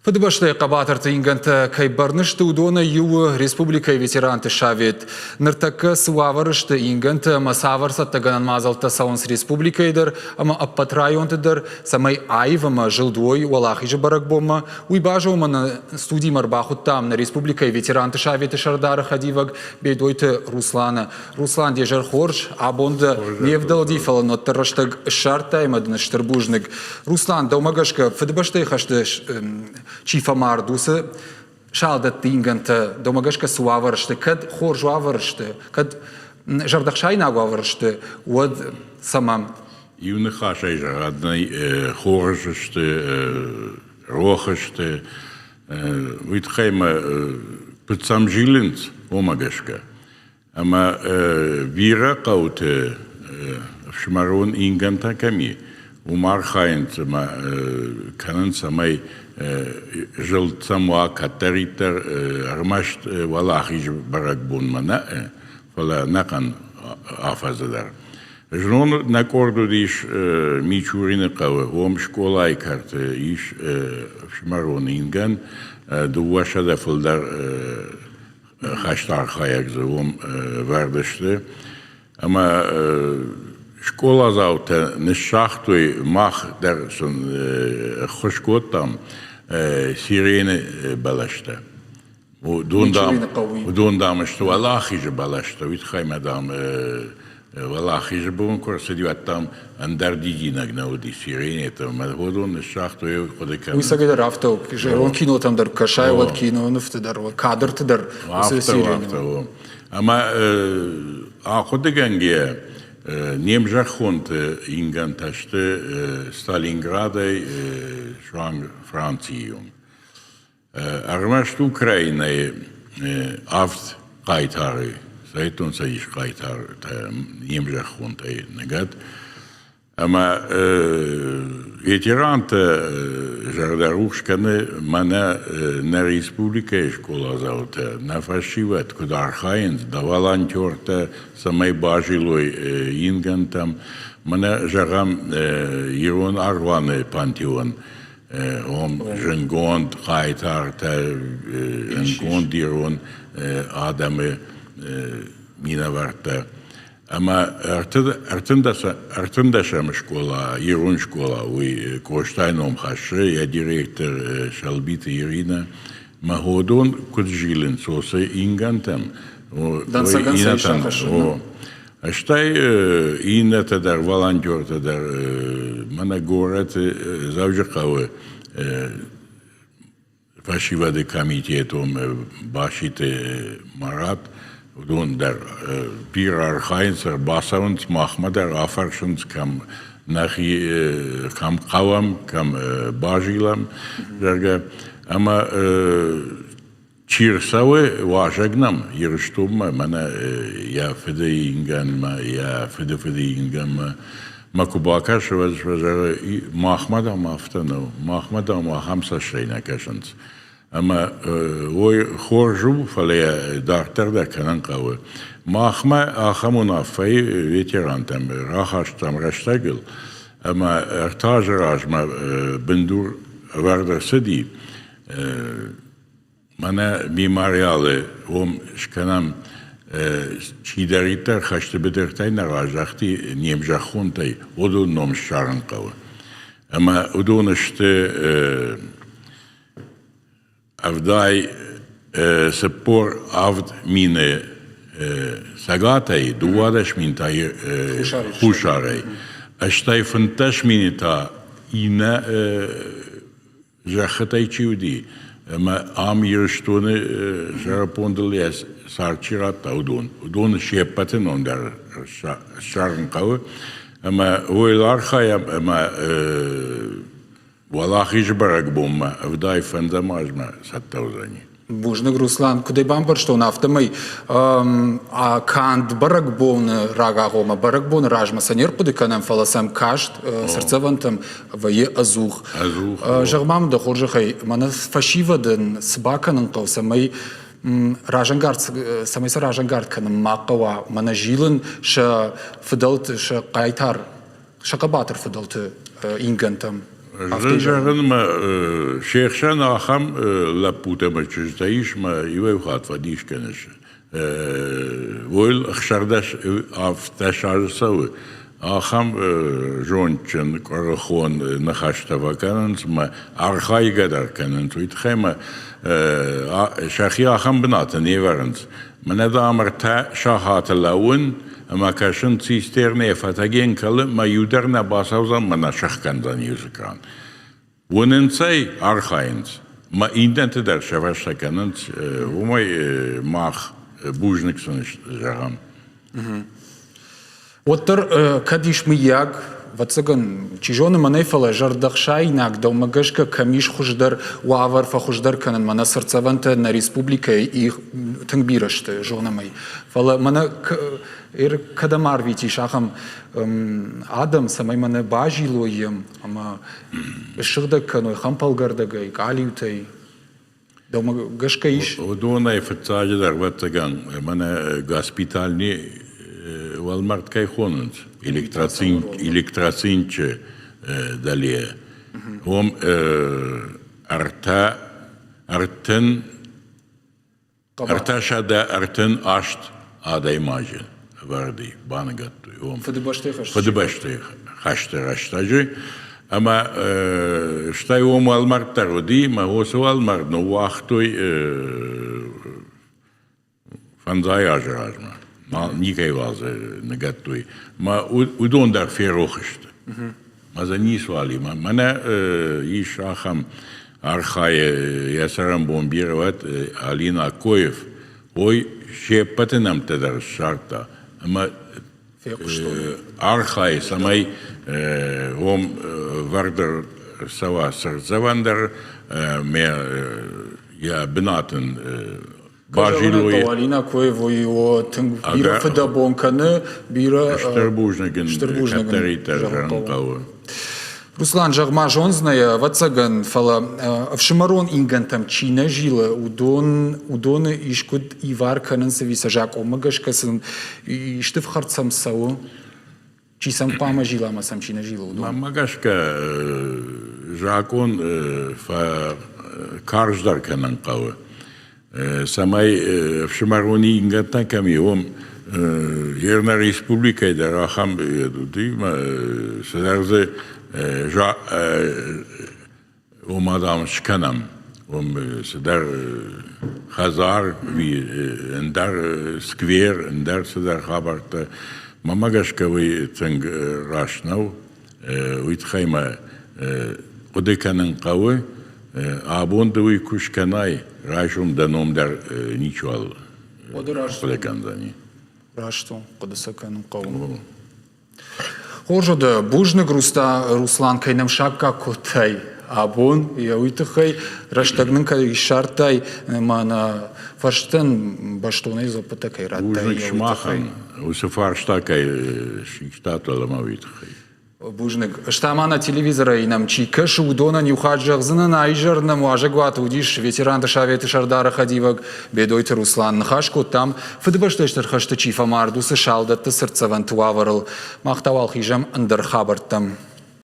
Фыдыбӕстӕйы хъӕбатырты ингӕнтӕ кӕй бӕрны сты, уыдонӕй иу у республикӕйы ветеранты совет. Ныртӕккӕ цы уавӕры сты ингӕнтӕ ӕмӕ цавӕр цӕттӕгӕнӕн мадзӕлттӕ цӕуынц республикӕйы дӕр ӕмӕ ӕппӕт районты дӕр, цӕмӕй аив ӕмӕ зылд уой Уӕлахизы бӕрӕгбонмӕ, уый базонынмӕ нӕ студимӕ ӕрбахуыдтам нӕ республикӕйы ветеранты советы сӕрдары хӕдивӕг Бедойты Русланы. Руслан, де зӕр хорз, абон дӕ не вдӕлди, фӕлӕ уӕддӕр рӕстӕг ссардтай ӕмӕ дын стыр бузныг. Руслан, дӕумӕ гӕсгӕ Фыдыбӕстӕйы хӕсты чи фӕмард, уыцы салдӕтты ингӕнтӕ дӕумӕ гӕсгӕ цы уавӕр сты? Кӕд хорз уавӕр сты, кӕд зӕрдӕхсаинаг уавӕр сты, уӕд цӕмӕн? Иу ныхасӕй зӕгъӕд нӕй, хорз сты, рох сты. Уый тыххӕй мӕ куыд сӕм зилынц, уымӕ гӕсгӕ. Ӕмӕ бирӕ хъӕуты ӕфсымӕрон ингӕнтӕ кӕм и, уым архайынц ӕмӕ кӕнынц, цӕмӕй зылд сӕм уа кӕддӕриддӕр ӕрмӕст Уӕлахизы бӕрӕгбонмӕ нӕ, фӕлӕ ӕнӕхъӕн афӕдзы дӕр. Знон нӕ къорд уыдис Мичурины хъӕуы, уым скъолайы кӕрты ис ӕфсымӕрон ингӕн, 200 фылдӕр хӕсты архайӕг дзы уым вӕрд сты. Ӕмӕ скъоладзаутӕ ныссагътой, мах дӕр сын ӕххуыс кодтам сирены бӕлӕстӕ. Уыдон, дам, уыдон, дам, сты уӕлахизы бӕлӕстӕ, уый тыххӕй мӕ, дам, Уӕлахизы бон куы ӕрцыди, уӕд, дам, ӕндӕр дидинӕг нӕ уыди сиренетӕ ӕмӕ уыдон ныссагътой, хъуыды кӕнын. Уый цӕгӕйдӕр афтӕ у. Зӕронд кинотӕм дӕр кӕсай, уӕд кинонывты дӕр, кадрты дӕр уыцы сирени. Афтӕ у. Ӕмӕ ахъуыдыгӕнгӕйӕ не мзӕххонты ингӕнтӕ сты Сталинградӕй суанг Францийы онг. Ӕрмӕст Украинӕйы авд хъайтары, Советон Цӕдисы хъайтартӕ не мзӕххонтӕй ныгӕд. Ӕмӕ ветерантӕ зӕрдӕрухс кӕны мӕнӕ нӕ республикӕйы скъоладзаутӕ, нӕ фӕсивӕд куыд архайынц, дӕ волонтертӕ цӕмӕй базилой ингӕнтӕм. Мӕнӕ, зӕгъӕм, ирон аргъуаны пантеон зындгонд хъайтартӕ, зындгонд ирон адӕмы минӕвӕрттӕ. Ӕмӕ ӕртындӕсӕм скъола, ирон скъола, уый Къостайы ном хӕссы, йӕ директор Сӕлбиты Иринӕ. Мӕ уыдон куыд зилынц уыцы ингӕнтӕм, иннӕтӕн, Стӕй иннӕтӕ дӕр, волонтертӕ дӕр, мӕнӕ горӕты Дзӕуджыхъӕуы фӕсивӕды комитетон Баситы Марат, уыдон дӕр бирӕ архайынц, ӕрбацӕуынц махмӕ дӕр, афӕрсынц, кӕм нӕхи кӕм хъӕуӕм, кӕм базилӕм, зӕгъгӕ. Ӕмӕ Чи рцӕуы уазӕг нӕм Ирыстонмӕ, мӕнӕ йӕ фыды ингӕнмӕ, йӕ фыды фыды ингӕнмӕ мӕ куы бакӕсы, уӕд фӕзӕгъы, махмӕ, дам, афтӕ нӕу, махмӕ, дам, ахӕм цӕстӕй нӕ кӕсынц. Ӕмӕ уый хорз у, фӕлӕ йӕ дарддӕр дӕр кӕнын хъӕуы. Махмӕ ахӕм уынаффӕйы ветерантӕм рахастам рӕстӕгыл, ӕмӕ ӕртӕ азы размӕ бындур ӕвӕрд ӕрцыди Мӕнӕ мемориалы уым скӕнӕм, чидӕриддӕр хӕсты быдыртӕй нӕ раздӕхти не мзӕххонтӕй, уыдон ном ссарын хъӕуы. Ӕмӕ уыдон сты 74 000 цӕгатӕй, 12 000 та хуссарӕй, стӕй 15 000 та иннӕ зӕххытӕй чи уыди, ӕмӕ ам Ирыстоны сӕраппондыл йӕ цард чи радта, уыдон. Уыдоны се ппӕты ном дӕр ссарын хъӕуы. Ӕмӕ уый архайӕм ӕмӕ Уӕлахизы бӕрӕгбонмӕ 85-ӕм азмӕ цӕттӕ уыдзӕни. Бузныг, Руслан. Куыд ӕй бамбӕрстон, афтӕмӕй канд бӕрӕгбоны рагагъоммӕ, бӕрӕгбоны размӕ сӕ не рхъуыды кӕнӕм, фӕлӕ сӕм каст цыртдзӕвӕнтӕм вӕййы ӕдзух. Ӕдзух. Зӕгъ ма мын дӕ хорзӕхӕй, мӕнӕ фӕсивӕдӕн цы бакӕнын хъӕуы, цӕмӕй разӕнгард, цӕмӕй сӕ разӕнгард кӕнын ма хъӕуа, мӕнӕ зилын сӕ фыдӕлты, сӕ хъайтар, сӕ хъӕбатыр фыдӕлты ингӕнтӕм? Ӕз зӕгъын, мӕ се хсӕн ахӕм лӕппутӕ ӕмӕ чызджытӕ ис, мӕ иуӕй хатт фӕдис кӕныс. Уойыл 16 17 азы цӕуы, ахӕм зондджын, къуырыхон ныхӕстӕ фӕкӕнынц ӕмӕ архайгӕ дӕр кӕнынц. Уый тыххӕй мӕ сӕхи ахӕм бынаты не вӕрынц. Мӕнӕ, дам, ӕртӕ сахаты лӕууын ӕмӕ кӕсын цистернӕйы фӕтӕген кӕлы, мӕ иу дӕр нӕ бацӕудзӕн мӕ нӕ сӕхгӕндзӕн иу кран. Уынынц ӕй, архайынц. Мӕ иннӕты дӕр сӕ кӕнынц, уымӕй мах бузныг сын зӕгъӕм. Уӕддӕр кӕд ис мыййаг, ӕвӕццӕгӕн, чи зоны мӕнӕй, фӕлӕ зӕрдӕхсаинаг дӕумӕ гӕсгӕ кӕм ис хуыздӕр уавӕр фӕхуыздӕр кӕнын, мӕнӕ цыртдзӕвӕнтӕ нӕ республикӕйы тынг бирӕ сты, зонӕм ӕй. Фӕлӕ мӕнӕ кӕдӕм арвитис ахӕм адӕм, цӕмӕй мӕнӕ базилой йӕм ӕмӕ ссыгъдӕг кӕной хӕмпӕлгӕрдӕгӕй, къалиутӕй? Дӕумӕ гӕсгӕ ис? Уыдонӕй фыццаджыдӕр, ӕвӕццӕгӕн, мӕнӕ госпитальни уӕлмӕрд кӕй хонынц, электроцинчы дӕле, уым ӕртӕ ӕртын 338 адӕймаджы ӕвӕрдӕй баныгӕдтой уым. Фыдыбӕстӕйы хӕсты рӕстӕджы. Ӕмӕ стӕй уым уӕлмӕрд дӕр уыди, ӕмӕ уыцы уӕлмӕрд ныууагътой фӕндзай азы размӕ. Никӕйуал дзы ныгӕдтой. Мӕ уыдон дӕр ферох сты. Мӕ дзы ницуал и. Мӕнӕ ис ахӕм архайы йӕ цӕрӕнбон бирӕ уӕд Алина Аккоев. Ой, се ппӕты нӕмттӕ дӕр ссардта. Ӕмӕ архайы, цӕмӕй уым вӕрд ӕрцӕуа цырддзӕвӕн дӕр, ӕмӕ йӕ бынат ын базилой. Алина Коева его тынг бирӕ фыдӕбон кӕны, бирӕ стыр бузныг ын кӕддӕриддӕр зӕгъын хъӕуы. Руслан, зӕгъ-ма, зондзынӕ йӕ, ӕвӕццӕгӕн, фӕлӕ ӕфсымӕрон ингӕнтӕм чи нӕ зилы, уыдон, уыдоны искуыд ивар кӕнынц ӕви сӕ закъонмӕ гӕсгӕ сын исты фхӕрд сӕм цӕуы? Чи сӕм хъуамӕ зила ӕмӕ сӕм чи нӕ зилы, уыдон? Мӕнмӕ гӕсгӕ, закъон фӕкарздӕр кӕнын хъӕуы, цӕмӕй ӕфсымӕрон ингӕнтӕ кӕм и, уым нӕ республикӕйы дӕр ахӕм уыди, цыдӕр дзы Уым дам скӕнӕм, уым цыдӕр хӕдзар, ӕндӕр сквер, ӕндӕр цыдӕр хабӕрттӕ. Мӕнмӕ гӕсгӕ уый тынг раст нӕу. Уый тыххӕй мӕ хъуыды кӕнын хъӕуы. Абон ды уый куы скӕнай, райсом дӕ ном дӕр ничиуал хъуыды кӕндзӕни. Раст у, хъуыды сӕ кӕнын хъӕуы. Хорз уыд, бузныг, Руслан, кӕй нӕм саккаг кодтай абон, йӕ уый тыххӕй рӕстӕг нын кӕй ссардтай ӕмӕ нӕ фӕрстӕн бӕстонӕй дзуаппытӕ кӕй радтай. Бузныг сымахӕн, уыцы фарста кӕй систат уӕлӕмӕ, уый тыххӕй. Бузныг. Стӕ ма нӕ телевизорӕй нӕм чи кӕсы, уыдонӕн иу хатт зӕгъдзынӕн, а изӕр нӕм уазӕгуаты уыдис ветеранты советы сӕрдары хӕдивӕг Бедойты Руслан. Ныхас кодтам, Фыдыбӕстӕйы Стыр хӕсты чи фӕмард, уыцы салдӕтты цыртдзӕвӕнты уавӕрыл. Мах та уал хизӕм ӕндӕр хабӕрттӕм.